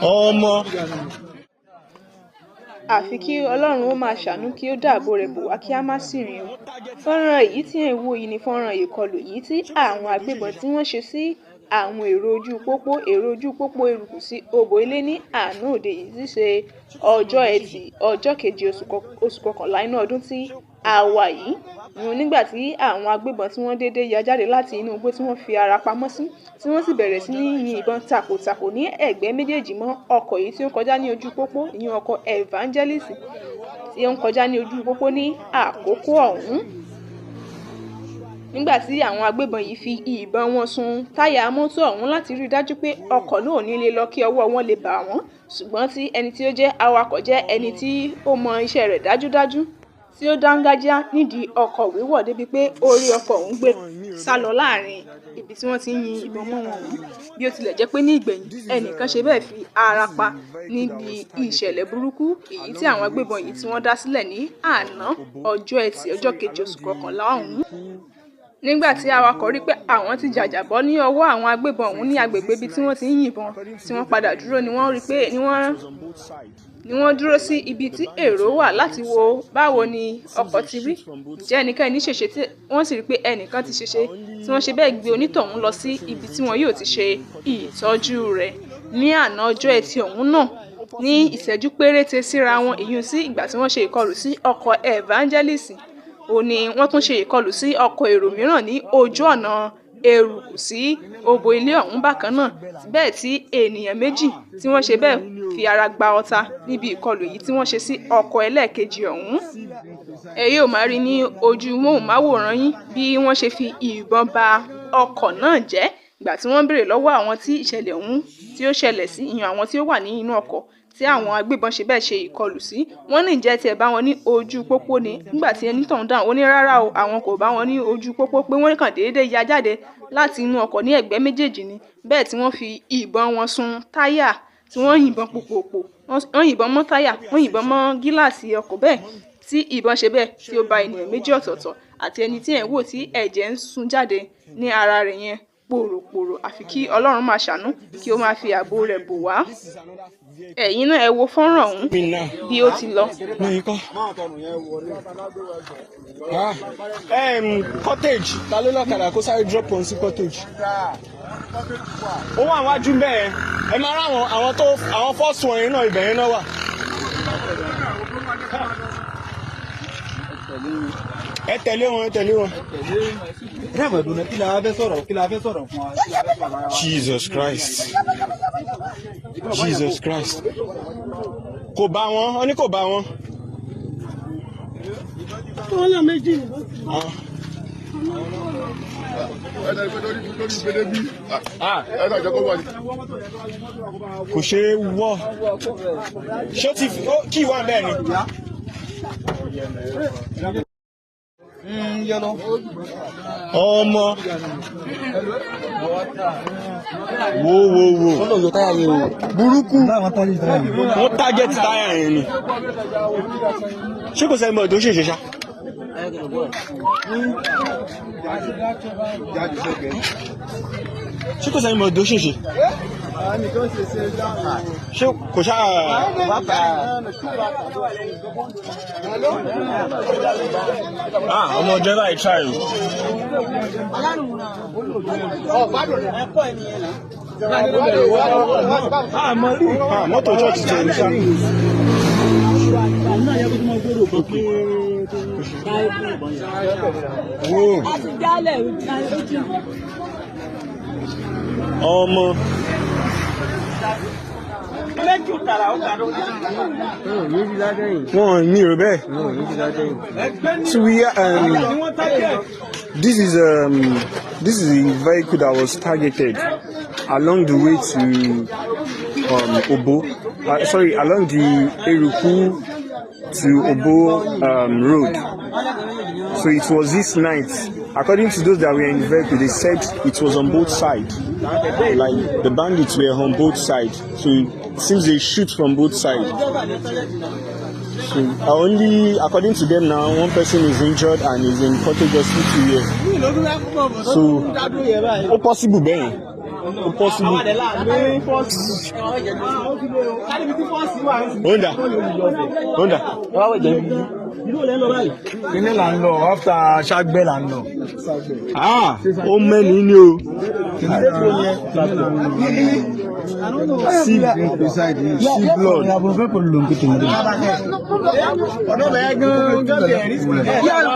Ọmọ. Àfi kí Ọlọ́run ó máa ṣàánú, kí ó dáàbò rẹ̀ bò wá, kí a má sì rìn o. Fọ́nrán èyí tí ẹ̀ ń wò yìí ni fọ́nrán ìkọlù yìí tí àwọn agbébọn tí wọ́n ṣe sí àwọn èrò ojú pópó Eruku sí Òbò Ilé ní àná òde yìí tí í ṣe ọjọ́ Ẹtì, ọjọ́ keje, oṣù kọkànlá inú ọdún tí a wà yìí. Nígbà tí àwọn agbébọn tí wọ́n déédéé ya jáde láti inú igbó tí wọ́n fi ara pamọ́ sí, tí wọ́n sì bẹ̀rẹ̀ sí ní yin ìbọn takòtako ní ẹ̀gbẹ́ méjèèjì mọ́ ọkọ̀ yìí tí ó ń kọjá ní ojú pópó, ìyẹn ọkọ̀ Evangelist tí ó ń kọjá ní ojú pópó ní àkókò ọ̀hún. Nígbà tí àwọn agbébọn yìí fi ìbọn wọn sun táyà mọ́tò ọ̀hún láti rí i dájú pé ọkọ̀ náà ò ní lè lọ kí ọwọ́ wọn lè bà wọ́n, ṣùgbọ́n tí ẹni tí ó jẹ́ awakọ̀ jẹ́ ẹni tí ó mọ iṣẹ́ rẹ̀ dájúdájú, tí ó dángájíá nídìí ọkọ̀ wíwọ̀ débi pé ó rí ọkọ̀ ọ̀hún gbé sá lọ láàrin ibi tí wọ́n ti ń yin ìbọn mọ́ wọn ọ̀hún. Bí ó tilẹ̀ jẹ́ pé ní ìgbẹ̀yìn, ẹnìkan ṣe bẹ́ẹ̀ fi ara pa níbi ìṣẹ̀lẹ̀ burúkú èyí tí àwọn agbébọn yìí tí wọ́n dá sílẹ̀ ní àná, ọjọ́ Ẹtì, ọjọ́ keje, oṣù kọkànlá ọ̀hún. Nígbà tí awakọ̀ rí pé àwọn ti jàjàbọ́ ní ọwọ́ àwọn agbébọn ọ̀hún ní agbègbè ibi tí wọ́n ti ń yìnbọn, tí wọ́n padà dúró ni wọ́n rí pé ni wọ́n dúró sí ibi tí èrò wà láti wo báwo ni ọkọ̀ ti rí, ǹjẹ́ ẹnikẹ́ni ṣèṣe, tí wọ́n sì rí pé ẹnìkan ti ṣèṣe, tí wọ́n ṣe bẹ́ẹ̀ gbé onítọ̀hún lọ sí ibi tí wọn yóò ti ṣe ìtọ́jú rẹ̀. Ní àná, ọjọ́ Ẹtì ọ̀hún náà, ní ìṣẹ́jú péréte síra wọn, èyí sí ìgbà tí wọ́n ṣe ìkọlù sí ọkọ̀ Evangelist, ó ní wọ́n tún ṣe ìkọlù sí ọkọ̀ èrò mìíràn ní ojú ọ̀nà Eruku sí Òbò Ilé ọ̀hún bákan náà, bẹ́ẹ̀ tí ènìyàn méjì tí wọ́n ṣe bẹ́ẹ̀ fi ara gba ọta níbi ìkọlù èyí tí wọ́n ṣe sí ọkọ̀ ẹlẹ́ẹ̀kejì ọ̀hún. Ẹ yóò máa rí ní ojú móhùnmáwòrán yín bí wọ́n ṣe fi ìbọn ba ọkọ̀ náà jẹ́. Ìgbà tí wọ́n ń béèrè lọ́wọ́ àwọn tí ìṣẹ̀lẹ̀ ọ̀hún tí ó ṣẹlẹ̀ sí, ìyẹn àwọn tí ó wà ní inú ọkọ̀ tí àwọn agbébọn ṣe bẹ́ẹ̀ ṣe ìkọlù sí, wọ́n ní ǹjẹ́ tiẹ̀ bá wọn ní ojú pópó ni? Nígbà tí ẹni tọ̀hún dáhùn, ó ní rárá o, àwọn kò bá wọn ní ojú pópó, pé wọ́n kàn déédéé ya jáde láti inú ọkọ̀ ní ẹ̀gbẹ́ méjèèjì ni, bẹ́ẹ̀ tí wọ́n fi ìbọn wọn sun táyà, tí wọ́n yìnbọn pòpòpò, wọ́n yìnbọn mọ́ táyà, wọ́n yìnbọn mọ́ gíláàsì ọkọ̀, bẹ́ẹ̀ tí ìbọn ṣe bẹ́ẹ̀ tí ó ba ènìyàn méjì ọ̀tọ̀ọ̀tọ̀ àti ẹni tí ẹ̀ ń wò tí ẹ̀jẹ̀ ń sun jáde ní ara rẹ̀ yẹn pòròpòrò. Àfi kí Ọlọ́run máa ṣàánú, kí ó máa fi ààbò rẹ̀ bò wá. Ẹ̀yin náà, ẹ wo fọ́nrán ọ̀hún bí ó ti lọ. Ní ikọ́. Ah, cottage, ta ló lọ́kadà kó sáré drop on sí cottage? Ó wà wájú bẹ́ẹ̀, ẹ máa rá àwọn tó àwọn first one yẹn náà, ibẹ̀ yẹn náà wà. Ẹ tẹ̀lé wọn, ẹ tẹ̀lé wọn. Dábàá dùnà, kí la fẹ́ sọ̀rọ̀, kí la fẹ́ sọ̀rọ̀ fún wa, kí la fẹ́ sọ̀rọ̀ ara wa? Jesus Christ. Jesus Christ. Kò bá wọn, wọ́n ní kò bá wọn. Wọ́n náà méjì. Ah. Lórí ìgbédé bí Ah. ẹ náà jẹ́ kó wà ní. Kò ṣeé wọ́. Ṣé ó ti kí wà bẹ́ẹ̀ ni? Yọlọ. Ọmọ. Wo wo wo. Wọ́n lọ yọ táyà yẹn o. Burúkú. Láwọn táyà yẹn. Wọ́n target táyà yẹn ni. Ṣé kò sẹ́ni mọ̀ tó ṣèṣe ṣá? Ṣé kò sẹ́ni mọ̀ tó ṣèṣe? Ṣé kò ṣáà? Ah, ọmọ driver yìí try o. Ah, mọ́tò church ti ẹni ṣá. Wo. Ọmọ. Wọ́n ní ìrò bẹ́ẹ̀. So we this is a vehicle that was targeted along the way to Obo. Sorry, along the Eruku to Obo road. So it was this night. According to those that were in the vehicle, they said it was on both sides. Like the bandits were on both sides. So it seems they shoot from both sides. So only according to them now, one person is injured and is in cottage hospital here. So ó possible bẹ́ẹ̀. Ó possible. Honda. Honda. Kíní là ń lọ after Ṣàgbẹ́ là ń lọ. Ah, ó mẹ́ni ní o. See, see blood. Ọ̀nà bẹ̀rẹ̀ gan-an.